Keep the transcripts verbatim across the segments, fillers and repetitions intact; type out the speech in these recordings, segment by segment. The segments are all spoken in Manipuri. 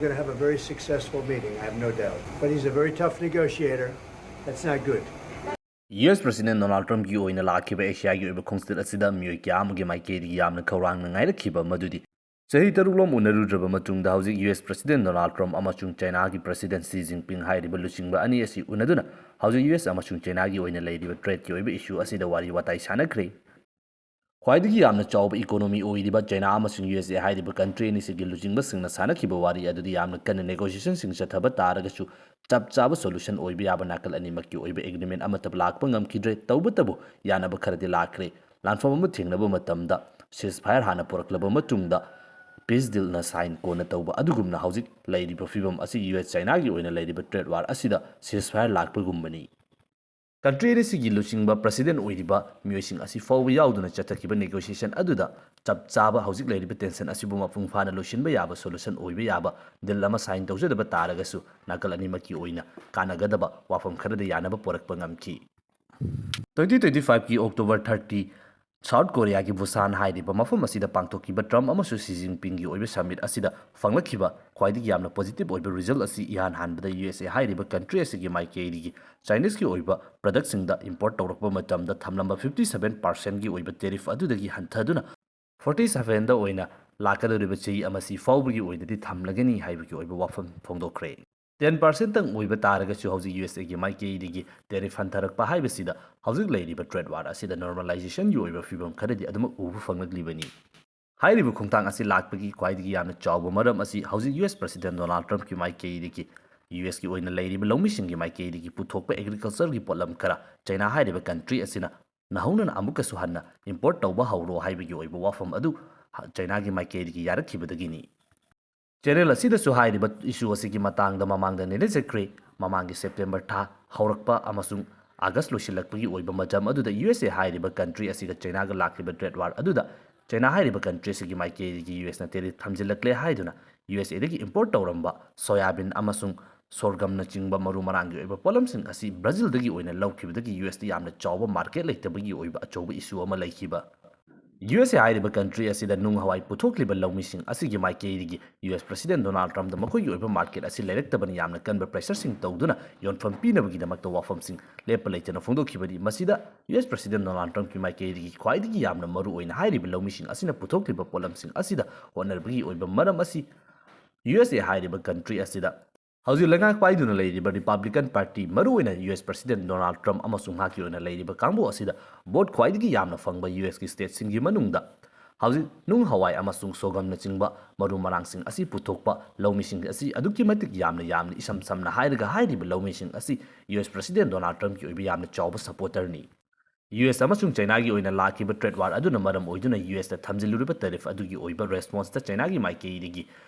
Going to have a very successful meeting, I have no doubt. But he's a very tough negotiator. That's not good. U S president Donald ꯇ꯭ꯔꯝꯞꯀꯤ ꯑꯣꯏꯅ ꯂꯥꯛꯈꯤꯕ ꯑꯦꯁꯤꯌꯥꯒꯤ ꯑꯣꯏꯕ ꯈꯣꯡꯆꯠ ꯑꯁꯤꯗ ꯃꯤꯑꯣꯏ ꯀꯌꯥ ꯑꯃꯒꯤ ꯃꯥꯏꯀꯩꯗꯒꯤ ꯌꯥꯝꯅ ꯈꯧꯔꯥꯡꯅ ꯉꯥꯏꯔꯛꯈꯤꯕ ꯃꯗꯨꯗꯤ ꯆꯍꯤ ꯇꯔꯨꯛꯂꯣꯝ ꯎꯅꯔꯨꯗ꯭ꯔꯕ ꯃꯇꯨꯡꯗ ꯍꯧꯖꯤꯛ ꯌꯨ ꯑꯦꯁ ꯄ꯭ꯔꯁꯤꯗꯦꯟ ꯗꯣꯅꯥꯜꯗ ꯇ꯭ꯔꯝꯞ ꯑꯃꯁꯨꯡ ꯆꯥꯏꯅꯥꯒꯤ ꯄ꯭ꯔꯁꯤꯗꯦꯟ ꯁꯤ ꯖꯤꯟꯄꯤꯡ ꯍꯥꯏꯔꯤꯕ ꯂꯨꯆꯤꯡꯕ ꯑꯅꯤ ꯑꯁꯤ ꯎꯅꯗꯨꯅ ꯍꯧꯖꯤꯛ ꯌꯨ ꯑꯦꯁ ꯑꯃꯁꯨꯡ ꯆꯥꯏꯅꯥꯒꯤ ꯑꯣꯏꯅ ꯂꯩꯔꯤꯕ ꯇ꯭ꯔꯦꯗꯀꯤ ꯑꯣꯏꯕ ꯏꯁꯨ ꯑꯁꯤꯗ ꯋꯥꯔꯤ ꯋꯥꯇꯥꯏ ꯁꯥꯟꯅꯈ꯭ꯔꯦ꯫ ꯈ꯭ꯋꯥꯏꯗꯒꯤ ꯌꯥꯝꯅ ꯆꯥꯎꯕ ꯏꯀꯣꯅꯣꯃꯤ ꯑꯣꯏꯔꯤꯕ ꯆꯥꯏꯅꯥ ꯑꯃꯁꯨꯡ ꯌꯨ ꯑꯦꯁ ꯑꯦ ꯍꯥꯏꯔꯤꯕ ꯀꯟꯇ꯭ꯔꯤ ꯑꯅꯤꯁꯤꯒꯤ ꯂꯨꯆꯤꯡꯕꯁꯤꯡꯅ ꯁꯥꯟꯅꯈꯤꯕ ꯋꯥꯔꯤ ꯑꯗꯨꯗꯤ ꯌꯥꯝꯅ ꯀꯟꯅ ꯅꯦꯒꯣꯁꯤꯌꯦꯁꯟꯁꯤꯡ ꯆꯠꯊꯕ ꯇꯥꯔꯒꯁꯨ ꯆꯞ ꯆꯥꯕ ꯁꯣꯂꯨꯁꯟ ꯑꯣꯏꯕ ꯌꯥꯕ ꯅꯥꯀꯜ ꯑꯅꯤꯃꯛꯀꯤ ꯑꯣꯏꯕ ꯑꯦꯒ꯭ꯔꯤꯃꯦꯟ ꯑꯃꯠꯇ ꯂꯥꯛꯄ ꯉꯝꯈꯤꯗ꯭ꯔꯦ꯫ ꯇꯧꯕꯇꯕꯨ ꯌꯥꯅꯕ ꯈꯔꯗꯤ ꯂꯥꯛꯈ꯭ꯔꯦ꯫ ꯂꯥꯟꯐꯝ ꯑꯃ ꯊꯦꯡꯅꯕ ꯃꯇꯝꯗ ꯁꯤꯁ ꯐꯥꯌꯔ ꯍꯥꯟꯅ ꯄꯨꯔꯛꯂꯕ ꯃꯇꯨꯡꯗ ꯄꯤꯁ ꯗꯤꯜꯅ ꯁꯥꯏꯟ ꯀꯣꯟꯅ ꯇꯧꯕ ꯑꯗꯨꯒꯨꯝꯅ ꯍꯧꯖꯤꯛ ꯂꯩꯔꯤꯕ ꯐꯤꯕꯝ ꯑꯁꯤ ꯌꯨ ꯑꯦꯁ ꯆꯥꯏꯅꯥꯒꯤ ꯑꯣꯏꯅ ꯂꯩꯔꯤꯕ ꯇ꯭ꯔꯦꯗ ꯋꯥꯔ ꯑꯁꯤꯗ ꯁꯤꯁ ꯐꯥꯌꯔ ꯂꯥꯛꯄꯒꯨꯝꯕꯅꯤ꯫ ꯀꯟꯇ꯭ꯔꯤ ꯑꯅꯤꯁꯤꯒꯤ ꯂꯨꯆꯤꯡꯕ ꯄ꯭ꯔꯁꯤꯗꯦꯟ ꯑꯣꯏꯔꯤꯕ ꯃꯤꯑꯣꯏꯁꯤꯡ ꯑꯁꯤ ꯐꯥꯎꯕ ꯌꯥꯎꯗꯨꯅ ꯆꯠꯊꯈꯤꯕ ꯅꯦꯒꯣꯁꯤꯌꯦꯁꯟ ꯑꯗꯨꯗ ꯆꯞ ꯆꯥꯕ ꯍꯧꯖꯤꯛ ꯂꯩꯔꯤꯕ ꯇꯦꯟꯁꯟ ꯑꯁꯤꯕꯨ ꯃꯄꯨꯡ ꯐꯥꯅ ꯂꯣꯏꯁꯤꯟꯕ ꯌꯥꯕ ꯁꯣꯂꯨꯁꯟ ꯑꯣꯏꯕ ꯌꯥꯕ ꯗꯤꯜ ꯑꯃ ꯁꯥꯏꯟ ꯇꯧꯖꯗꯕ ꯇꯥꯔꯒꯁꯨ ꯅꯥꯀꯜ ꯑꯅꯤꯃꯛꯀꯤ ꯑꯣꯏꯅ ꯀꯥꯟꯅꯒꯗꯕ ꯋꯥꯐꯝ ꯈꯔꯗ ꯌꯥꯅꯕ ꯄꯨꯔꯛꯄ ꯉꯝꯈꯤ꯫ Twenty twenty five ꯀꯤ October thirty South Korea ꯒꯤ Busan ꯍꯥꯏꯔꯤꯕ ꯃꯐꯝ ꯑꯁꯤꯗ ꯄꯥꯡꯊꯣꯛꯈꯤꯕ ꯇ꯭ꯔꯝꯞ ꯑꯃꯁꯨꯡ ꯁꯤ ꯖꯤꯟꯄꯤꯡꯒꯤ ꯑꯣꯏꯕ ꯁꯃꯤꯠ ꯑꯁꯤꯗ ꯐꯪꯂꯛꯈꯤꯕ ꯈ꯭ꯋꯥꯏꯗꯒꯤ ꯌꯥꯝꯅ ꯄꯣꯖꯤꯇꯤꯚ ꯑꯣꯏꯕ ꯔꯤꯖꯜ ꯑꯁꯤ ꯏꯍꯥꯟ ꯍꯥꯟꯕꯗ ꯌꯨ ꯑꯦꯁ ꯑꯦ ꯍꯥꯏꯔꯤꯕ ꯀꯟꯇ꯭ꯔꯤ ꯑꯁꯤꯒꯤ ꯃꯥꯏꯀꯩꯗꯒꯤ ꯆꯥꯏꯅꯤꯁꯀꯤ ꯑꯣꯏꯕ ꯄ꯭ꯔꯗꯛꯁꯤꯡꯗ ꯏꯝꯄꯣꯔꯠ ꯇꯧꯔꯛꯄ ꯃꯇꯝꯗ ꯊꯝꯂꯝꯕ fifty seven percent ꯒꯤ ꯑꯣꯏꯕ ꯇꯦꯔꯤꯐ ꯑꯗꯨꯗꯒꯤ ꯍꯟꯊꯗꯨꯅ forty seven ꯗ ꯑꯣꯏꯅ ꯂꯥꯛꯀꯗꯧꯔꯤꯕ ꯆꯍꯤ ꯑꯃꯁꯤ ꯐꯥꯎꯕꯒꯤ ꯑꯣꯏꯅꯗꯤ ꯊꯝꯂꯒꯅꯤ ꯍꯥꯏꯕꯒꯤ ꯑꯣꯏꯕ ꯋꯥꯐꯝ ꯐꯣꯡꯗꯣꯛꯈ꯭ꯔꯦ꯫ Ten percent ꯇꯪ ꯑꯣꯏꯕ ꯇꯥꯔꯒꯁꯨ ꯍꯧꯖꯤꯛ ꯌꯨ ꯑꯦꯁ ꯑꯦꯒꯤ ꯃꯥꯏꯀꯩꯗꯒꯤ ꯇꯦꯔꯤꯐ ꯍꯟꯊꯔꯛꯄ ꯍꯥꯏꯕꯁꯤꯗ ꯍꯧꯖꯤꯛ ꯂꯩꯔꯤꯕ ꯇ꯭ꯔꯦꯗ ꯋꯥꯔ ꯑꯁꯤꯗ ꯅꯣꯔꯃꯦꯂꯥꯏꯖꯦꯁꯟꯒꯤ ꯑꯣꯏꯕ ꯐꯤꯕꯝ ꯈꯔꯗꯤ ꯑꯗꯨꯃꯛ ꯎꯕ ꯐꯪꯂꯛꯂꯤꯕꯅꯤ꯫ ꯍꯥꯏꯔꯤꯕ ꯈꯣꯡꯊꯥꯡ ꯑꯁꯤ ꯂꯥꯛꯄꯒꯤ ꯈ꯭ꯋꯥꯏꯗꯒꯤ ꯌꯥꯝꯅ ꯆꯥꯎꯕ ꯃꯔꯝ ꯑꯁꯤ ꯍꯧꯖꯤꯛ ꯌꯨ ꯑꯦꯁ ꯄ꯭ꯔꯁꯤꯗꯦꯟ ꯗꯣꯅꯥꯜꯗ ꯇ꯭ꯔꯝꯞꯀꯤ ꯃꯥꯏꯀꯩꯗꯒꯤ ꯌꯨ ꯑꯦꯁꯀꯤ ꯑꯣꯏꯅ ꯂꯩꯔꯤꯕ ꯂꯧꯃꯤꯁꯤꯡꯒꯤ ꯃꯥꯏꯀꯩꯗꯒꯤ ꯄꯨꯊꯣꯛꯄ ꯑꯦꯒ꯭ꯔꯤꯀꯜꯆꯔꯒꯤ ꯄꯣꯠꯂꯝ ꯈꯔ ꯆꯥꯏꯅꯥ ꯍꯥꯏꯔꯤꯕ ꯀꯟꯇ꯭ꯔꯤ ꯑꯁꯤꯅ ꯅꯧꯍꯧꯅꯅ ꯑꯃꯨꯛꯀꯁꯨ ꯍꯟꯅ ꯏꯝꯄꯣꯔꯠ ꯇꯧꯕ ꯍꯧꯔꯣ ꯍꯥꯏꯕꯒꯤ ꯑꯣꯏꯕ ꯋꯥꯐꯝ ꯑꯗꯨ ꯆꯥꯏꯅꯥꯒꯤ ꯃꯥꯏꯀꯩꯗꯒꯤ ꯌꯥꯔꯛꯈꯤꯕꯗꯒꯤꯅꯤ꯫ ꯆꯦꯅꯦꯜ ꯑꯁꯤꯗꯁꯨ ꯍꯥꯏꯔꯤꯕ ꯏꯁꯨ ꯑꯁꯤꯒꯤ ꯃꯇꯥꯡꯗ ꯃꯃꯥꯡꯗ ꯅꯩꯅꯖꯈ꯭ꯔꯦ꯫ ꯃꯃꯥꯡꯒꯤ ꯁꯦꯞꯇꯦꯝꯕꯔ ꯊꯥ ꯍꯧꯔꯛꯄ ꯑꯃꯁꯨꯡ ꯑꯥꯒꯁ ꯂꯣꯏꯁꯤꯜꯂꯛꯄꯒꯤ ꯑꯣꯏꯕ ꯃꯇꯝ ꯑꯗꯨꯗ ꯌꯨ ꯑꯦꯁ ꯑꯦ ꯍꯥꯏꯔꯤꯕ ꯀꯟꯇ꯭ꯔꯤ ꯑꯁꯤꯒ ꯆꯥꯏꯅꯥꯒ ꯂꯥꯛꯂꯤꯕ ꯇ꯭ꯔꯦꯗ ꯋꯥꯔ ꯑꯗꯨꯗ ꯆꯥꯏꯅꯥ ꯍꯥꯏꯔꯤꯕ ꯀꯟꯇ꯭ꯔꯤ ꯑꯁꯤꯒꯤ ꯃꯥꯏꯀꯩꯗꯒꯤ ꯌꯨ ꯑꯦꯁꯅ ꯇꯦꯔꯤꯐ ꯊꯝꯖꯤꯜꯂꯛꯂꯦ ꯍꯥꯏꯗꯨꯅ ꯌꯨ ꯑꯦꯁ ꯑꯦꯗꯒꯤ ꯏꯝꯄꯣꯔꯠ ꯇꯧꯔꯝꯕ ꯁꯣꯌꯥꯕꯤꯟ ꯑꯃꯁꯨꯡ ꯁꯣꯔꯒꯝꯅꯆꯤꯡꯕ ꯃꯔꯨ ꯃꯔꯥꯡꯒꯤ ꯑꯣꯏꯕ ꯄꯣꯠꯂꯝꯁꯤꯡ ꯑꯁꯤ ꯕ꯭ꯔꯥꯖꯤꯜꯗꯒꯤ ꯑꯣꯏꯅ ꯂꯧꯈꯤꯕꯗꯒꯤ ꯌꯨ ꯑꯦꯁꯇ ꯌꯥꯝꯅ ꯆꯥꯎꯕ ꯃꯥꯔꯀꯦꯠ ꯂꯩꯇꯕꯒꯤ ꯑꯣꯏꯕ ꯑꯆꯧꯕ ꯏꯁꯨ ꯑꯃ ꯂꯩꯈꯤꯕ꯫ ꯌꯨ ꯑꯦꯁ ꯑꯦ ꯍꯥꯏꯔꯤꯕ ꯀꯟꯇ꯭ꯔꯤ ꯑꯁꯤꯗ ꯅꯨꯡ ꯍꯋꯥꯏ ꯄꯨꯊꯣꯛꯂꯤꯕ ꯂꯧꯃꯤꯁꯤꯡ ꯑꯁꯤꯒꯤ ꯃꯥꯏꯀꯩꯗꯒꯤ ꯌꯨ ꯑꯦꯁ ꯄ꯭ꯔꯁꯤꯗꯦꯟ ꯗꯣꯅꯥꯜꯗ ꯇ꯭ꯔꯝꯞꯇ ꯃꯈꯣꯏꯒꯤ ꯑꯣꯏꯕ ꯃꯥꯔꯀꯦꯠ ꯑꯁꯤ ꯂꯩꯔꯛꯇꯕꯅ ꯌꯥꯝꯅ ꯀꯟꯕ ꯄ꯭ꯔꯦꯁꯔꯁꯤꯡ ꯇꯧꯗꯨꯅ ꯌꯣꯟꯐꯝ ꯄꯤꯅꯕꯒꯤꯗꯃꯛꯇ ꯋꯥꯐꯝꯁꯤꯡ ꯂꯦꯞꯄ ꯂꯩꯇꯅ ꯐꯣꯡꯗꯣꯛꯈꯤꯕꯅꯤ꯫ ꯃꯁꯤꯗ ꯌꯨ ꯑꯦꯁ ꯄ꯭ꯔꯁꯤꯗꯦꯟ ꯗꯣꯅꯥꯜꯗ ꯇ꯭ꯔꯝꯞꯀꯤ ꯃꯥꯏꯀꯩꯗꯒꯤ ꯈ꯭ꯋꯥꯏꯗꯒꯤ ꯌꯥꯝꯅ ꯃꯔꯨ ꯑꯣꯏꯅ ꯍꯥꯏꯔꯤꯕ ꯂꯧꯃꯤꯁꯤꯡ ꯑꯁꯤꯅ ꯄꯨꯊꯣꯛꯂꯤꯕ ꯄꯣꯠꯂꯝꯁꯤꯡ ꯑꯁꯤꯗ ꯍꯣꯠꯅꯕꯒꯤ ꯑꯣꯏꯕ ꯃꯔꯝ ꯑꯁꯤ ꯌꯨ ꯑꯦꯁ ꯑꯦ ꯍꯥꯏꯔꯤꯕ ꯀꯟꯇ꯭ꯔꯤ ꯑꯁꯤꯗ ꯍꯧꯖꯤꯛ ꯂꯩꯉꯥꯛ ꯄꯥꯏꯗꯨꯅ ꯂꯩꯔꯤꯕ ꯔꯤꯄꯕ꯭ꯂꯤꯀꯟ ꯄꯥꯔꯇꯤ, ꯃꯔꯨꯑꯣꯏꯅ ꯌꯨ ꯑꯦꯁ ꯄ꯭ꯔꯁꯤꯗꯦꯟ ꯗꯣꯅꯥꯜꯗ ꯇ꯭ꯔꯝꯞ ꯑꯃꯁꯨꯡ ꯃꯍꯥꯛꯀꯤ ꯑꯣꯏꯅ ꯂꯩꯔꯤꯕ ꯀꯥꯡꯕꯨ ꯑꯁꯤꯗ ꯚꯣꯠ ꯈ꯭ꯋꯥꯏꯗꯒꯤ ꯌꯥꯝꯅ ꯐꯪꯕ ꯌꯨ ꯑꯦꯁꯀꯤ ꯁ꯭ꯇꯦꯠꯁꯤꯡꯒꯤ ꯃꯅꯨꯡꯗ ꯍꯧꯖꯤꯛ ꯅꯨꯡ ꯍꯋꯥꯏ ꯑꯃꯁꯨꯡ ꯁꯣꯒꯝꯅꯆꯤꯡꯕ ꯃꯔꯨ ꯃꯔꯥꯡꯁꯤꯡ ꯑꯁꯤ ꯄꯨꯊꯣꯛꯄ ꯂꯧꯃꯤꯁꯤꯡ ꯑꯁꯤ ꯑꯗꯨꯛꯀꯤ ꯃꯇꯤꯛ ꯌꯥꯝꯅ ꯌꯥꯝꯅ ꯏꯁꯝ ꯁꯝꯅ ꯍꯥꯏꯔꯒ ꯍꯥꯏꯔꯤꯕ ꯂꯧꯃꯤꯁꯤꯡ ꯑꯁꯤ ꯌꯨ ꯑꯦꯁ ꯄ꯭ꯔꯁꯤꯗꯦꯟ ꯗꯣꯅꯥꯜꯗ ꯇ꯭ꯔꯝꯞꯀꯤ ꯑꯣꯏꯕ ꯌꯥꯝꯅ ꯆꯥꯎꯕ ꯁꯄꯣꯔꯇꯔꯅꯤ꯫ ꯌꯨ ꯑꯦꯁ ꯑꯃꯁꯨꯡ ꯆꯥꯏꯅꯥꯒꯤ ꯑꯣꯏꯅ ꯂꯥꯛꯈꯤꯕ ꯇ꯭ꯔꯦꯗ ꯋꯥꯔ ꯑꯗꯨꯅ ꯃꯔꯝ ꯑꯣꯏꯗꯨꯅ ꯌꯨ ꯑꯦꯁꯇ ꯊꯝꯖꯤꯜꯂꯨꯔꯤꯕ ꯇꯦꯔꯤꯐ ꯑꯗꯨꯒꯤ ꯑꯣꯏꯕ ꯔꯦꯁꯄꯣꯟꯁꯇ ꯆꯥꯏꯅꯥꯒꯤ ꯃꯥꯏꯀꯩꯗꯒꯤ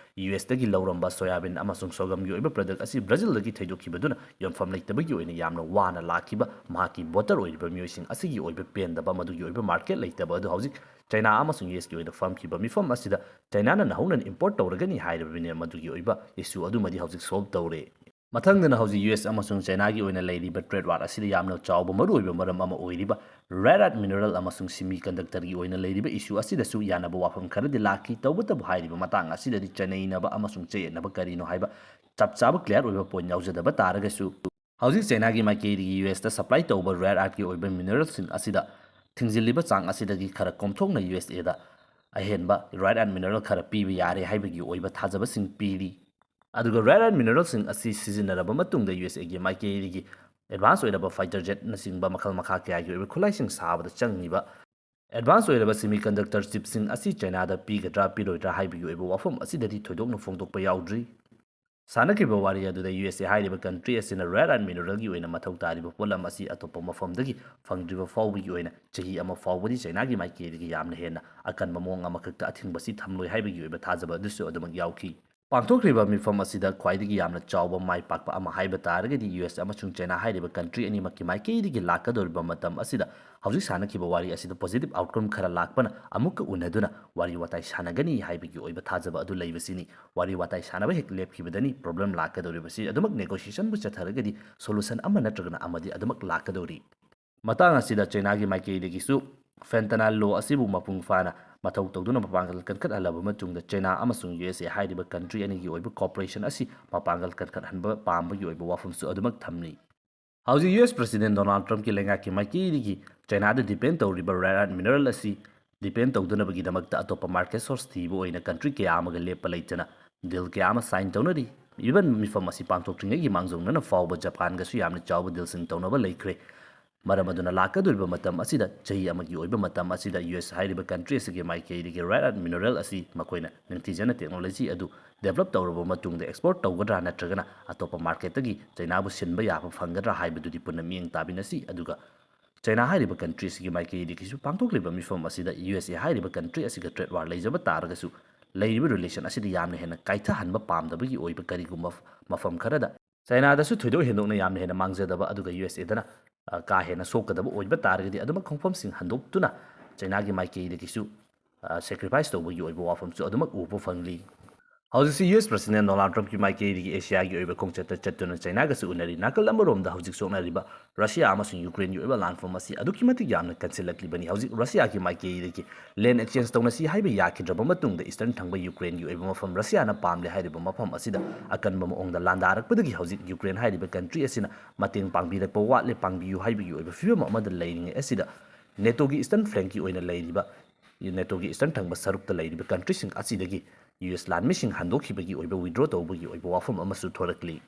ꯌꯨ ꯑꯦꯁꯇꯒꯤ ꯂꯧꯔꯝꯕ ꯁꯣꯌꯥꯕꯤꯟ ꯑꯃꯁꯨꯡ ꯁꯣꯒꯝꯒꯤ ꯑꯣꯏꯕ ꯄ꯭ꯔꯗꯛ ꯑꯁꯤ ꯕ꯭ꯔꯥꯖꯤꯜꯗꯒꯤ ꯊꯩꯗꯣꯛꯈꯤꯕꯗꯨꯅ ꯌꯣꯟꯐꯝ ꯂꯩꯇꯕꯒꯤ ꯑꯣꯏꯅ ꯌꯥꯝꯅ ꯋꯥꯅ ꯂꯥꯛꯈꯤꯕ ꯃꯍꯥꯛꯀꯤ ꯚꯣꯇꯔ ꯑꯣꯏꯔꯤꯕ ꯃꯤꯑꯣꯏꯁꯤꯡ ꯑꯁꯤꯒꯤ ꯑꯣꯏꯕ ꯄꯦꯟꯗꯕ ꯃꯗꯨꯒꯤ ꯑꯣꯏꯕ ꯃꯥꯔꯀꯦꯠ ꯂꯩꯇꯕ ꯑꯗꯨ ꯍꯧꯖꯤꯛ ꯆꯥꯏꯅꯥ ꯑꯃꯁꯨꯡ ꯌꯨ ꯑꯦꯁꯀꯤ ꯑꯣꯏꯅ ꯐꯝꯈꯤꯕ ꯃꯤꯐꯝ ꯑꯁꯤꯗ ꯆꯥꯏꯅꯥꯅ ꯅꯧꯍꯧꯅꯅ ꯏꯝꯄꯣꯔꯠ ꯇꯧꯔꯒꯅꯤ ꯍꯥꯏꯔꯤꯕꯅꯤꯅ ꯃꯗꯨꯒꯤ ꯑꯣꯏꯕ ꯏꯁꯨ ꯑꯗꯨꯃꯗꯤ ꯍꯧꯖꯤꯛ ꯁꯣꯜꯕ ꯇꯧꯔꯦ꯫ ꯃꯊꯪꯗꯅ ꯍꯧꯖꯤꯛ ꯌꯨ ꯑꯦꯁ ꯑꯃꯁꯨꯡ ꯆꯥꯏꯅꯥꯒꯤ ꯑꯣꯏꯅ ꯂꯩꯔꯤꯕ ꯇ꯭ꯔꯦꯗ ꯋꯥꯔ ꯑꯁꯤꯗ ꯌꯥꯝꯅ ꯆꯥꯎꯕ ꯃꯔꯨꯑꯣꯏꯕ ꯃꯔꯝ ꯑꯃ ꯑꯣꯏꯔꯤꯕ ꯔꯦꯌꯔ ꯑꯔꯊ ꯃꯤꯅꯔꯦꯜ ꯑꯃꯁꯨꯡ ꯁꯤꯃꯤ ꯀꯟꯗꯛꯇꯔꯒꯤ ꯑꯣꯏꯅ ꯂꯩꯔꯤꯕ ꯏꯁꯨ ꯑꯁꯤꯗꯁꯨ ꯌꯥꯅꯕ ꯋꯥꯐꯝ ꯈꯔꯗꯤ ꯂꯥꯛꯈꯤ꯫ ꯇꯧꯕꯇꯕꯨ ꯍꯥꯏꯔꯤꯕ ꯃꯇꯥꯡ ꯑꯁꯤꯗꯗꯤ ꯆꯩꯅꯩꯅꯕ ꯑꯃꯁꯨꯡ ꯆꯌꯦꯠꯅꯕ ꯀꯔꯤꯅꯣ ꯍꯥꯏꯕ ꯆꯞ ꯆꯥꯕ ꯀ꯭ꯂꯤꯌꯥꯔ ꯑꯣꯏꯕ ꯄꯣꯏꯟꯠ ꯌꯥꯎꯖꯗꯕ ꯇꯥꯔꯒꯁꯨ, ꯍꯧꯖꯤꯛ ꯆꯥꯏꯅꯥꯒꯤ ꯃꯥꯏꯀꯩꯗꯒꯤ ꯌꯨ ꯑꯦꯁꯇ ꯁꯄ꯭ꯂꯥꯏ ꯇꯧꯕ ꯔꯦꯌꯔ ꯑꯔꯊꯀꯤ ꯑꯣꯏꯕ ꯃꯤꯅꯔꯦꯜꯁꯤꯡ ꯑꯁꯤꯗ ꯊꯤꯡꯖꯤꯜꯂꯤꯕ ꯆꯥꯡ ꯑꯁꯤꯗꯒꯤ ꯈꯔ ꯀꯣꯝꯊꯣꯛꯅ ꯌꯨ ꯑꯦꯁ ꯑꯦꯗ ꯑꯍꯦꯟꯕ ꯔꯦꯌꯔ ꯑꯔꯊ ꯃꯤꯅꯔꯦꯜ ꯈꯔ ꯄꯤꯕ ꯌꯥꯔꯦ ꯍꯥꯏꯕꯒꯤ ꯑꯣꯏꯕ ꯊꯥꯖꯕꯁꯤꯡ ꯄꯤꯔꯤ꯫ ꯑꯗꯨꯒ ꯔꯦꯌꯔ ꯑꯔꯊ ꯃꯤꯅꯔꯦꯜꯁꯤꯡ ꯑꯁꯤ ꯁꯤꯖꯤꯟꯅꯔꯕ ꯃꯇꯨꯡꯗ ꯌꯨ ꯑꯦꯁ ꯑꯦꯒꯤ ꯃꯥꯏꯀꯩꯗꯒꯤ ꯑꯦꯗꯚꯥꯟꯁ ꯑꯣꯏꯔꯕ ꯐꯥꯏꯇꯔ ꯖꯦꯠꯅꯆꯤꯡꯕ ꯃꯈꯜ ꯃꯈꯥ ꯀꯌꯥꯒꯤ ꯑꯣꯏꯕ ꯈꯨꯠꯂꯥꯏꯁꯤꯡ ꯁꯥꯕꯗ ꯆꯪꯂꯤꯕ ꯑꯦꯗꯚꯥꯟꯁ ꯑꯣꯏꯔꯕ ꯁꯤꯃꯤ ꯀꯟꯗꯛꯇꯔ ꯆꯤꯞꯁꯤꯡ ꯑꯁꯤ ꯆꯥꯏꯅꯥꯗ ꯄꯤꯒꯗ꯭ꯔꯥ ꯄꯤꯔꯣꯏꯗ꯭ꯔꯥ ꯍꯥꯏꯕꯒꯤ ꯑꯣꯏꯕ ꯋꯥꯐꯝ ꯑꯁꯤꯗꯗꯤ ꯊꯣꯏꯗꯣꯛꯅ ꯐꯣꯡꯗꯣꯛꯄ ꯌꯥꯎꯗ꯭ꯔꯤ꯫ ꯁꯥꯟꯅꯈꯤꯕ ꯋꯥꯔꯤ ꯑꯗꯨꯗ ꯌꯨ ꯑꯦꯁ ꯑꯦ ꯍꯥꯏꯔꯤꯕ ꯀꯟꯇ꯭ꯔꯤ ꯑꯁꯤꯅ ꯔꯦꯌꯔ ꯑꯔꯊ ꯃꯤꯅꯔꯦꯜꯒꯤ ꯑꯣꯏꯅ ꯃꯊꯧ ꯇꯥꯔꯤꯕ ꯄꯣꯠꯂꯝ ꯑꯁꯤ ꯑꯇꯣꯞꯄ ꯃꯐꯝꯗꯒꯤ ꯐꯪꯗ꯭ꯔꯤꯕ ꯐꯥꯎꯕꯒꯤ ꯑꯣꯏꯅ ꯆꯍꯤ ꯑꯃ ꯐꯥꯎꯕꯗꯤ ꯆꯥꯏꯅꯥꯒꯤ ꯃꯥꯏꯀꯩꯗꯒꯤ ꯌꯥꯝꯅ ꯍꯦꯟꯅ ꯑꯀꯟꯕ ꯃꯑꯣꯡ ꯑꯃꯈꯛꯇ ꯑꯊꯤꯡꯕꯁꯤ ꯊꯝꯂꯣꯏ ꯍꯥꯏꯕꯒꯤ ꯑꯣꯏꯕ ꯊꯥꯖꯕ ꯑꯗꯨꯁꯨ ꯑꯗꯨꯃꯛ ꯌꯥꯎꯈꯤ꯫ ꯄꯥꯡꯊꯣꯛꯈ꯭ꯔꯤꯕ ꯃꯤꯐꯝ ꯑꯁꯤꯗ ꯈ꯭ꯋꯥꯏꯗꯒꯤ ꯌꯥꯝꯅ ꯆꯥꯎꯕ ꯃꯥꯏ ꯄꯥꯛꯄ ꯑꯃ ꯍꯥꯏꯕ ꯇꯥꯔꯒꯗꯤ ꯌꯨ ꯑꯦꯁ ꯑꯃꯁꯨꯡ ꯆꯥꯏꯅꯥ ꯍꯥꯏꯔꯤꯕ ꯀꯟꯇ꯭ꯔꯤ ꯑꯅꯤꯃꯛꯀꯤ ꯃꯥꯏꯀꯩꯗꯒꯤ ꯂꯥꯛꯀꯗꯧꯔꯤꯕ ꯃꯇꯝ ꯑꯁꯤꯗ ꯍꯧꯖꯤꯛ ꯁꯥꯟꯅꯈꯤꯕ ꯋꯥꯔꯤ ꯑꯁꯤꯗ ꯄꯣꯖꯤꯇꯤꯚ ꯑꯥꯎꯠꯀꯝ ꯈꯔ ꯂꯥꯛꯄꯅ ꯑꯃꯨꯛꯀ ꯎꯅꯗꯨꯅ ꯋꯥꯔꯤ ꯋꯥꯇꯥꯏ ꯁꯥꯟꯅꯒꯅꯤ ꯍꯥꯏꯕꯒꯤ ꯑꯣꯏꯕ ꯊꯥꯖꯕ ꯑꯗꯨ ꯂꯩꯕꯁꯤꯅꯤ꯫ ꯋꯥꯔꯤ ꯋꯥꯇꯥꯏ ꯁꯥꯟꯅꯕ ꯍꯦꯛ ꯂꯦꯞꯈꯤꯕꯗꯅꯤ ꯄ꯭ꯔꯣꯕ꯭ꯂꯦꯝ ꯂꯥꯛꯀꯗꯧꯔꯤꯕꯁꯤ꯫ ꯑꯗꯨꯃꯛ ꯅꯦꯒꯣꯁꯤꯌꯦꯁꯟꯕꯨ ꯆꯠꯊꯔꯒꯗꯤ ꯁꯣꯂꯨꯁꯟ ꯑꯃ ꯅꯠꯇ꯭ꯔꯒꯅ ꯑꯃꯗꯤ ꯑꯗꯨꯃꯛ ꯂꯥꯛꯀꯗꯧꯔꯤ꯫ ꯃꯇꯥꯡ ꯑꯁꯤꯗ ꯆꯥꯏꯅꯥꯒꯤ ꯃꯥꯏꯀꯩꯗꯒꯤꯁꯨ ꯐꯦꯟꯇꯅꯥꯏꯜ ꯂꯣ ꯑꯁꯤꯕꯨ ꯃꯄꯨꯡ ꯐꯥꯅ ꯃꯊꯧ ꯇꯧꯗꯨꯅ ꯃꯄꯥꯡꯒꯜ ꯀꯟꯈꯠꯍꯜꯂꯕ ꯃꯇꯨꯡꯗ ꯆꯩꯅꯥ ꯑꯃꯁꯨꯡ ꯌꯨ ꯑꯦꯁ ꯑꯦ ꯍꯥꯏꯔꯤꯕ ꯀꯟꯇ꯭ꯔꯤ ꯑꯅꯤꯒꯤ ꯑꯣꯏꯕ ꯀꯣꯑꯣꯄꯔꯦꯁꯟ ꯑꯁꯤ ꯃꯄꯥꯡꯒꯜ ꯀꯟꯈꯠꯍꯟꯕ ꯄꯥꯝꯕꯒꯤ ꯑꯣꯏꯕ ꯋꯥꯐꯝꯁꯨ ꯑꯗꯨꯃꯛ ꯊꯝꯂꯤ꯫ ꯍꯧꯖꯤꯛ ꯌꯨ ꯑꯦꯁ ꯄ꯭ꯔꯁꯤꯗꯦꯟ ꯗꯣꯅꯥꯜꯗ ꯇ꯭ꯔꯝꯞꯀꯤ ꯂꯩꯉꯥꯛꯀꯤ ꯃꯥꯏꯀꯩꯗꯒꯤ ꯆꯩꯅꯥꯗ ꯗꯤꯄꯦꯟ ꯇꯧꯔꯤꯕ ꯔꯦꯌꯔ ꯑꯥꯔꯊ ꯃꯤꯅꯔꯦꯜ ꯑꯁꯤ ꯗꯤꯄꯦꯟ ꯇꯧꯗꯅꯕꯒꯤꯗꯃꯛꯇ ꯑꯇꯣꯞꯄ ꯃꯥꯔꯀꯦꯠ ꯁꯣꯔꯁ ꯊꯤꯕ ꯑꯣꯏꯅ ꯀꯟꯇ꯭ꯔꯤ ꯀꯌꯥ ꯑꯃꯒ ꯂꯦꯞꯄ ꯂꯩꯇꯅ ꯗꯤꯜ ꯀꯌꯥ ꯑꯃ ꯁꯥꯏꯟ ꯇꯧꯅꯔꯤ꯫ ꯏꯚꯟ ꯃꯤꯐꯝ ꯑꯁꯤ ꯄꯥꯡꯊꯣꯛꯇ꯭ꯔꯤꯉꯩꯒꯤ ꯃꯥꯡꯖꯧꯅꯅ ꯐꯥꯎꯕ ꯖꯄꯥꯟꯒꯁꯨ ꯌꯥꯝꯅ ꯆꯥꯎꯕ ꯗꯤꯜꯁꯤꯡ ꯇꯧꯅꯕ ꯂꯩꯈ꯭ꯔꯦ꯫ ꯃꯔꯝ ꯑꯗꯨꯅ ꯂꯥꯛꯀꯗꯧꯔꯤꯕ ꯃꯇꯝ ꯑꯁꯤꯗ, ꯆꯍꯤ ꯑꯃꯒꯤ ꯑꯣꯏꯕ ꯃꯇꯝ ꯑꯁꯤꯗ, ꯌꯨ ꯑꯦꯁ ꯍꯥꯏꯔꯤꯕ ꯀꯟꯇ꯭ꯔꯤ ꯑꯁꯤꯒꯤ ꯃꯥꯏꯀꯩꯗꯒꯤ ꯔꯦꯌꯔ ꯑꯥꯔꯊ ꯃꯤꯅꯔꯦꯜ ꯑꯁꯤ ꯃꯈꯣꯏꯅ ꯅꯤꯡꯊꯤꯖꯅ ꯇꯦꯛꯅꯣꯂꯣꯖꯤ ꯑꯗꯨ ꯗꯦꯕꯂꯞ ꯇꯧꯔꯕ ꯃꯇꯨꯡꯗ ꯑꯦꯛꯁꯄꯣꯔꯠ ꯇꯧꯒꯗ꯭ꯔꯥ ꯅꯠꯇ꯭ꯔꯒꯅ ꯑꯇꯣꯞꯄ ꯃꯥꯔꯀꯦꯠꯇꯒꯤ ꯆꯩꯅꯥꯕꯨ ꯁꯤꯟꯕ ꯌꯥꯕ ꯐꯪꯒꯗ꯭ꯔꯥ ꯍꯥꯏꯕꯗꯨꯗꯤ ꯄꯨꯟꯅ ꯃꯤꯠꯌꯦꯡ ꯇꯥꯃꯤꯟꯅꯁꯤ꯫ ꯑꯗꯨꯒ ꯆꯩꯅꯥ ꯍꯥꯏꯔꯤꯕ ꯀꯟꯇ꯭ꯔꯤ ꯑꯁꯤꯒꯤ ꯃꯥꯏꯀꯩꯗꯒꯤꯁꯨ ꯄꯥꯡꯊꯣꯛꯂꯤꯕ ꯃꯤꯐꯝ ꯑꯁꯤꯗ ꯌꯨ ꯑꯦꯁ ꯑꯦ ꯍꯥꯏꯔꯤꯕ ꯀꯟꯇ꯭ꯔꯤ ꯑꯁꯤꯒ ꯇ꯭ꯔꯦꯗ ꯋꯥꯔ ꯂꯩꯖꯕ ꯇꯥꯔꯒꯁꯨ, ꯂꯩꯔꯤꯕ ꯔꯤꯂꯦꯁꯟ ꯑꯁꯤꯗ ꯌꯥꯝꯅ ꯍꯦꯟꯅ ꯀꯥꯏꯊꯍꯟꯕ ꯄꯥꯝꯗꯕꯒꯤ ꯑꯣꯏꯕ ꯀꯔꯤꯒꯨꯝꯕ ꯃꯐꯝ ꯈꯔꯗ ꯆꯩꯅꯥꯗꯁꯨ ꯊꯣꯏꯗꯣꯛ ꯍꯦꯟꯗꯣꯛꯅ ꯌꯥꯝꯅ ꯍꯦꯟꯅ ꯃꯥꯡꯖꯗꯕ, ꯑꯗꯨꯒ ꯌꯨ ꯑꯦꯁ ꯑꯦꯗꯅ, ꯑ, ꯀꯥ ꯍꯦꯟꯅ ꯁꯣꯛꯀꯗꯕ ꯑꯣꯏꯕ ꯇꯥꯔꯒꯗꯤ ꯑꯗꯨꯃꯛ ꯈꯣꯡꯐꯝꯁꯤꯡ ꯍꯟꯗꯣꯛꯇꯨꯅ ꯆꯩꯅꯥꯒꯤ ꯃꯥꯏꯀꯩꯗꯒꯤꯁꯨ, ꯑ, ꯁꯦꯀ꯭ꯔꯤꯐꯥꯏꯁ ꯇꯧꯕꯒꯤ ꯑꯣꯏꯕ ꯋꯥꯐꯝꯁꯨ ꯑꯗꯨꯃꯛ ꯎꯕ ꯐꯪꯂꯤ꯫ ꯍꯧꯖꯤꯛꯁꯤ ꯌꯨ ꯑꯦꯁ ꯄ꯭ꯔꯁꯤꯗꯦꯟ ꯗꯣꯅꯥꯜꯗ ꯇ꯭ꯔꯝꯞꯀꯤ ꯃꯥꯏꯀꯩꯗꯒꯤ ꯑꯦꯁꯤꯌꯥꯒꯤ ꯑꯣꯏꯕ ꯈꯣꯡꯆꯠꯇ ꯆꯠꯇꯨꯅ ꯆꯩꯅꯥꯒꯁꯨ ꯎꯅꯔꯤ꯫ ꯅꯥꯀꯜ ꯑꯃꯔꯣꯝꯗ ꯍꯧꯖꯤꯛ ꯁꯣꯛꯅꯔꯤꯕ ꯔꯁꯤꯌꯥ ꯑꯃꯁꯨꯡ ꯌꯨꯀ꯭ꯔꯦꯟꯒꯤ ꯑꯣꯏꯕ ꯂꯥꯟꯐꯝ ꯑꯁꯤ ꯑꯗꯨꯛꯀꯤ ꯃꯇꯤꯛ ꯌꯥꯝꯅ ꯀꯟꯁꯤꯜꯂꯛꯂꯤꯕꯅꯤ꯫ ꯍꯧꯖꯤꯛ ꯔꯁꯤꯌꯥꯒꯤ ꯃꯥꯏꯀꯩꯗꯒꯤ ꯂꯦꯟ ꯑꯦꯛꯁꯆꯦꯟꯖ ꯇꯧꯅꯁꯤ ꯍꯥꯏꯕ ꯌꯥꯈꯤꯗ꯭ꯔꯕ ꯃꯇꯨꯡꯗ, ꯏꯁꯇꯔꯟ ꯊꯪꯕ ꯌꯨꯀ꯭ꯔꯦꯟꯒꯤ ꯑꯣꯏꯕ ꯃꯐꯝ ꯔꯁꯤꯌꯥꯅ ꯄꯥꯝꯂꯦ ꯍꯥꯏꯔꯤꯕ ꯃꯐꯝ ꯑꯁꯤꯗ ꯑꯀꯟꯕ ꯃꯑꯣꯡꯗ ꯂꯥꯟꯗꯥꯔꯛꯄꯗꯒꯤ ꯍꯧꯖꯤꯛ ꯌꯨꯀ꯭ꯔꯦꯟ ꯍꯥꯏꯔꯤꯕ ꯀꯟꯇ꯭ꯔꯤ ꯑꯁꯤꯅ ꯃꯇꯦꯡ ꯄꯥꯡꯕꯤꯔꯛꯄ ꯋꯥꯠꯂꯦ, ꯄꯥꯡꯕꯤꯌꯨ ꯍꯥꯏꯕꯒꯤ ꯑꯣꯏꯕ ꯐꯤꯕꯝ ꯑꯃꯗ ꯂꯩꯔꯤꯉꯩ ꯑꯁꯤꯗ, ꯅꯦꯇꯣꯒꯤ ꯏꯁꯇꯔꯟ ꯐ꯭ꯂꯦꯡꯀꯤ ꯑꯣꯏꯅ ꯂꯩꯔꯤꯕ, ꯅꯦꯇꯣꯒꯤ ꯏꯁꯇꯔꯟ ꯊꯪꯕ ꯁꯔꯨꯛꯇ ꯂꯩꯔꯤꯕ ꯀꯟꯇ꯭ꯔꯤꯁꯤꯡ ꯑꯁꯤꯗꯒꯤ ꯌꯨ ꯑꯦꯁ ꯂꯥꯟꯃꯤꯁꯤꯡ ꯍꯟꯗꯣꯛꯈꯤꯕꯒꯤ ꯑꯣꯏꯕ, ꯋꯤꯗ꯭ꯔꯣ ꯇꯧꯕꯒꯤ ꯑꯣꯏꯕ ꯋꯥꯐꯝ ꯑꯃꯁꯨ ꯊꯣꯔꯛꯂꯤ꯫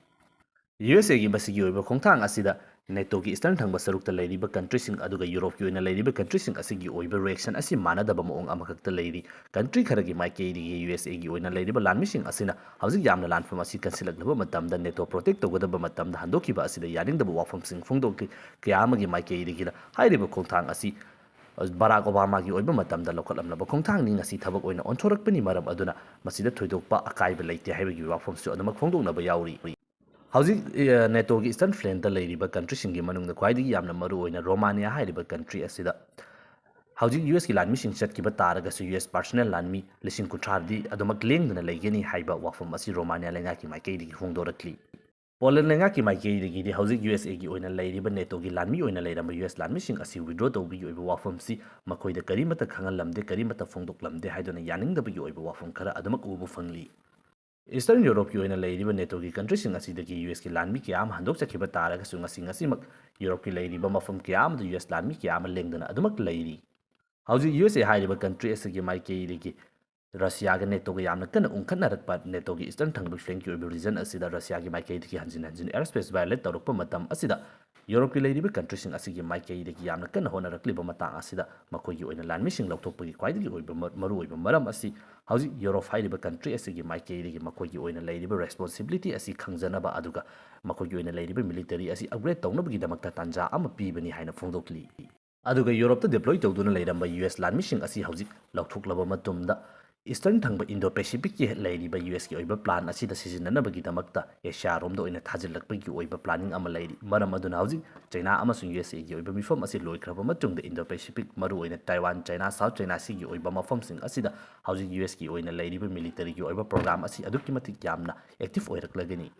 ꯌꯨ ꯑꯦꯁ ꯑꯦꯒꯤ ꯃꯁꯤꯒꯤ ꯑꯣꯏꯕ ꯈꯣꯡꯊꯥꯡ ꯑꯁꯤꯗ ꯅꯦꯇꯣꯒꯤ ꯏꯁꯇꯔꯟ ꯊꯪꯕ ꯁꯔꯨꯛꯇ ꯂꯩꯔꯤꯕ ꯀꯟꯇ꯭ꯔꯤꯁꯤꯡ ꯑꯗꯨꯒ ꯌꯨꯔꯣꯞꯀꯤ ꯑꯣꯏꯅ ꯂꯩꯔꯤꯕ ꯀꯟꯇ꯭ꯔꯤꯁꯤꯡ ꯑꯁꯤꯒꯤ ꯑꯣꯏꯕ ꯔꯤꯑꯦꯛꯁꯟ ꯑꯁꯤ ꯃꯥꯟꯅꯗꯕ ꯃꯑꯣꯡ ꯑꯃꯈꯛꯇ ꯂꯩꯔꯤ꯫ ꯀꯟꯇ꯭ꯔꯤ ꯈꯔꯒꯤ ꯃꯥꯏꯀꯩꯗꯒꯤ ꯌꯨ ꯑꯦꯁ ꯑꯦꯒꯤ ꯑꯣꯏꯅ ꯂꯩꯔꯤꯕ ꯂꯥꯟꯃꯤꯁꯤꯡ ꯑꯁꯤꯅ ꯍꯧꯖꯤꯛ ꯌꯥꯝꯅ ꯂꯥꯟꯐꯝ ꯑꯁꯤ ꯀꯟꯁꯤꯜꯂꯛꯂꯕ ꯃꯇꯝꯗ ꯅꯦꯇꯣ ꯄ꯭ꯔꯣꯇꯦꯛ ꯇꯧꯒꯗꯕ ꯃꯇꯝꯗ ꯍꯟꯗꯣꯛꯈꯤꯕ ꯑꯁꯤꯗ ꯌꯥꯅꯤꯡꯗꯕ ꯋꯥꯐꯝꯁꯤꯡ ꯐꯣꯡꯗꯣꯛꯂꯤ꯫ ꯀꯌꯥ ꯑꯃꯒꯤ ꯃꯥꯏꯀꯩꯗꯒꯤꯅ ꯍꯥꯏꯔꯤꯕ ꯈꯣꯡꯊꯥꯡ ꯑꯁꯤ ꯕꯔꯥꯛ ꯑꯣꯕꯥꯃꯥꯒꯤ ꯑꯣꯏꯕ ꯃꯇꯝꯗ ꯂꯧꯈꯠꯂꯝꯂꯕ ꯈꯣꯡꯊꯥꯡꯅꯤ, ꯉꯁꯤ ꯊꯕꯛ ꯑꯣꯏꯅ ꯑꯣꯟꯊꯣꯔꯛꯄꯅꯤ, ꯃꯔꯝ ꯑꯗꯨꯅ ꯃꯁꯤꯗ ꯊꯣꯏꯗꯣꯛꯄ ꯑꯀꯥꯏꯕ ꯂꯩꯇꯦ ꯍꯥꯏꯕꯒꯤ ꯋꯥꯐꯝꯁꯨ ꯑꯗꯨꯃꯛ ꯐꯣꯡꯗꯣꯛꯅꯕ ꯌꯥꯎꯔꯤ꯫ ꯍꯧꯖꯤꯛ, ꯑ, ꯅꯦꯇꯣꯒꯤ ꯏꯁꯇꯔꯟ ꯐ꯭ꯂꯦꯡꯇ ꯂꯩꯔꯤꯕ ꯀꯟꯇ꯭ꯔꯤꯁꯤꯡꯒꯤ ꯃꯅꯨꯡꯗ ꯈ꯭ꯋꯥꯏꯗꯒꯤ ꯌꯥꯝꯅ ꯃꯔꯨ ꯑꯣꯏꯅ ꯔꯣꯃꯥꯅꯤꯌꯥ ꯍꯥꯏꯔꯤꯕ ꯀꯟꯇ꯭ꯔꯤ ꯑꯁꯤꯗ ꯍꯧꯖꯤꯛ ꯌꯨ ꯑꯦꯁꯀꯤ ꯂꯥꯟꯃꯤꯁꯤꯡ ꯆꯠꯈꯤꯕ ꯇꯥꯔꯒꯁꯨ, ꯌꯨ ꯑꯦꯁ ꯄꯥꯔꯁꯅꯦꯜ ꯂꯥꯟꯃꯤ ꯂꯤꯁꯤꯡ ꯀꯨꯟꯊ꯭ꯔꯥꯗꯤ ꯑꯗꯨꯃꯛ ꯂꯦꯡꯗꯅ ꯂꯩꯒꯅꯤ ꯍꯥꯏꯕ ꯋꯥꯐꯝ ꯑꯁꯤ ꯔꯣꯃꯥꯅꯤꯌꯥ ꯂꯩꯉꯥꯛꯀꯤ ꯃꯥꯏꯀꯩꯗꯒꯤ ꯐꯣꯡꯗꯣꯔꯛꯂꯤ꯫ ꯄꯣꯂꯦꯟ ꯂꯩꯉꯥꯛꯀꯤ ꯃꯥꯏꯀꯩꯗꯒꯤꯗꯤ ꯍꯧꯖꯤꯛ ꯌꯨ ꯑꯦꯁ ꯑꯦꯒꯤ ꯑꯣꯏꯅ ꯂꯩꯔꯤꯕ ꯅꯦꯇꯣꯒꯤ ꯂꯥꯟꯃꯤ ꯑꯣꯏꯅ ꯂꯩꯔꯝꯕ ꯌꯨ ꯑꯦꯁ ꯂꯥꯟꯃꯤꯁꯤꯡ ꯑꯁꯤ ꯋꯤꯗ꯭ꯔꯣ ꯇꯧꯕꯒꯤ ꯑꯣꯏꯕ ꯋꯥꯐꯝꯁꯤ ꯃꯈꯣꯏꯗ ꯀꯔꯤꯃꯠꯇ ꯈꯪꯍꯜꯂꯝꯗꯦ, ꯀꯔꯤꯃꯠꯇ ꯐꯣꯡꯗꯣꯛꯂꯝꯗꯦ ꯍꯥꯏꯗꯨꯅ ꯌꯥꯅꯤꯡꯗꯕꯒꯤ ꯑꯣꯏꯕ ꯋꯥꯐꯝ ꯈꯔ ꯑꯗꯨꯃꯛ ꯎꯕ ꯐꯪꯂꯤ꯫ ꯏꯁꯇꯔꯟ ꯌꯨꯔꯣꯞꯀꯤ ꯑꯣꯏꯅ ꯂꯩꯔꯤꯕ ꯅꯦꯇꯣꯒꯤ ꯀꯟꯇ꯭ꯔꯤꯁꯤꯡ ꯑꯁꯤꯗꯒꯤ ꯌꯨ ꯑꯦꯁꯀꯤ ꯂꯥꯟꯃꯤ ꯀꯌꯥ ꯑꯃ ꯍꯟꯗꯣꯛꯆꯈꯤꯕ ꯇꯥꯔꯒꯁꯨ, ꯉꯁꯤ ꯉꯁꯤꯃꯛ ꯌꯨꯔꯣꯞꯀꯤ ꯂꯩꯔꯤꯕ ꯃꯐꯝ ꯀꯌꯥ ꯑꯃꯗ ꯌꯨ ꯑꯦꯁ ꯂꯥꯟꯃꯤ ꯀꯌꯥ ꯑꯃ ꯂꯦꯡꯗꯅ ꯑꯗꯨꯃꯛ ꯂꯩꯔꯤ꯫ ꯍꯧꯖꯤꯛ ꯌꯨ ꯑꯦꯁ ꯑꯦ ꯍꯥꯏꯔꯤꯕ ꯀꯟꯇ꯭ꯔꯤ ꯑꯁꯤꯒꯤ ꯃꯥꯏꯀꯩꯗꯒꯤ ꯔꯁꯤꯌꯥꯒ ꯅꯦꯇꯣꯒ ꯌꯥꯝꯅ ꯀꯟꯅ ꯎꯪꯈꯠꯅꯔꯛꯄ, ꯅꯦꯇꯣꯒꯤ ꯏꯁꯇꯔꯟ ꯊꯪꯕ ꯐ꯭ꯂꯦꯡꯀꯤ ꯑꯣꯏꯕ ꯔꯤꯖꯟ ꯑꯁꯤꯗ ꯔꯁꯤꯌꯥꯒꯤ ꯃꯥꯏꯀꯩꯗꯒꯤ ꯍꯟꯖꯤꯟ ꯍꯟꯖꯤꯟ ꯑꯦꯌꯔ ꯁ꯭ꯄꯦꯁ ꯚꯥꯏꯑꯣꯂꯦꯠ ꯇꯧꯔꯛꯄ ꯃꯇꯝ ꯑꯁꯤꯗ, ꯌꯨꯔꯣꯞꯀꯤ ꯂꯩꯔꯤꯕ ꯀꯟꯇ꯭ꯔꯤꯁꯤꯡ ꯑꯁꯤꯒꯤ ꯃꯥꯏꯀꯩꯗꯒꯤ ꯌꯥꯝꯅ ꯀꯟꯅ ꯍꯣꯠꯅꯔꯛꯂꯤꯕ ꯃꯇꯥꯡ ꯑꯁꯤꯗ ꯃꯈꯣꯏꯒꯤ ꯑꯣꯏꯅ ꯂꯥꯟꯃꯤꯁꯤꯡ ꯂꯧꯊꯣꯛꯄꯒꯤ ꯈ꯭ꯋꯥꯏꯗꯒꯤ ꯑꯣꯏꯕ ꯃ-, ꯃꯔꯨꯑꯣꯏꯕ ꯃꯔꯝ ꯑꯁꯤ ꯍꯧꯖꯤꯛ ꯌꯨꯔꯣꯞ ꯍꯥꯏꯔꯤꯕ ꯀꯟꯇ꯭ꯔꯤ ꯑꯁꯤꯒꯤ ꯃꯥꯏꯀꯩꯗꯒꯤ ꯃꯈꯣꯏꯒꯤ ꯑꯣꯏꯅ ꯂꯩꯔꯤꯕ ꯔꯦꯁꯄꯣꯟꯁꯤꯕꯤꯂꯤꯇꯤ ꯑꯁꯤ ꯈꯪꯖꯅꯕ, ꯑꯗꯨꯒ ꯃꯈꯣꯏꯒꯤ ꯑꯣꯏꯅ ꯂꯩꯔꯤꯕ ꯃꯤꯂꯤꯇꯔꯤ ꯑꯁꯤ ꯑꯞꯒ꯭ꯔꯦꯗ ꯇꯧꯅꯕꯒꯤꯗꯃꯛꯇ ꯇꯥꯟꯖꯥ ꯑꯃ ꯄꯤꯕꯅꯤ ꯍꯥꯏꯅ ꯐꯣꯡꯗꯣꯛꯂꯤ꯫ ꯑꯗꯨꯒ ꯌꯨꯔꯣꯞꯇ ꯗꯤꯄ꯭ꯂꯣꯏ ꯇꯧꯗꯨꯅ ꯂꯩꯔꯝꯕ ꯌꯨ ꯑꯦꯁ ꯂꯥꯟꯃꯤꯁꯤꯡ ꯑꯁꯤ ꯍꯧꯖꯤꯛ ꯂꯧꯊꯣꯛꯂꯕ ꯃꯇꯨꯡꯗ, ꯏꯁꯇꯔꯟ ꯊꯪꯕ ꯏꯟꯗꯣ ꯄꯦꯁꯤꯐꯤꯛꯀꯤ ꯂꯩꯔꯤꯕ ꯌꯨ ꯑꯦꯁꯀꯤ ꯑꯣꯏꯕ ꯄ꯭ꯂꯥꯟ ꯑꯁꯤꯗ ꯁꯤꯖꯤꯟꯅꯅꯕꯒꯤꯗꯃꯛꯇ ꯑꯦꯁꯤꯌꯥꯔꯣꯝꯗ ꯑꯣꯏꯅ ꯊꯥꯖꯤꯜꯂꯛꯄꯒꯤ ꯑꯣꯏꯕ ꯄ꯭ꯂꯥꯅꯤꯡ ꯑꯃ ꯂꯩꯔꯤ꯫ ꯃꯔꯝ ꯑꯗꯨꯅ ꯍꯧꯖꯤꯛ ꯆꯩꯅꯥ ꯑꯃꯁꯨꯡ ꯌꯨ ꯑꯦꯁ ꯑꯦꯒꯤ ꯑꯣꯏꯕ ꯃꯤꯐꯝ ꯑꯁꯤ ꯂꯣꯏꯈ꯭ꯔꯕ ꯃꯇꯨꯡꯗ, ꯏꯟꯗꯣ ꯄꯦꯁꯤꯐꯤꯛ, ꯃꯔꯨꯑꯣꯏꯅ ꯇꯥꯏꯋꯥꯟ, ꯆꯩꯅꯥ, ꯁꯥꯎꯠ ꯆꯩꯅꯥ ꯁꯤꯒꯤ ꯑꯣꯏꯕ ꯃꯐꯝꯁꯤꯡ ꯑꯁꯤꯗ ꯍꯧꯖꯤꯛ ꯌꯨ ꯑꯦꯁꯀꯤ ꯑꯣꯏꯅ ꯂꯩꯔꯤꯕ ꯃꯤꯂꯤꯇꯔꯤꯒꯤ ꯑꯣꯏꯕ ꯄ꯭ꯔꯣꯒ꯭ꯔꯥꯝ ꯑꯁꯤ ꯑꯗꯨꯛꯀꯤ ꯃꯇꯤꯛ ꯌꯥꯝꯅ ꯑꯦꯛꯇꯤꯚ ꯑꯣꯏꯔꯛꯂꯒꯅꯤ꯫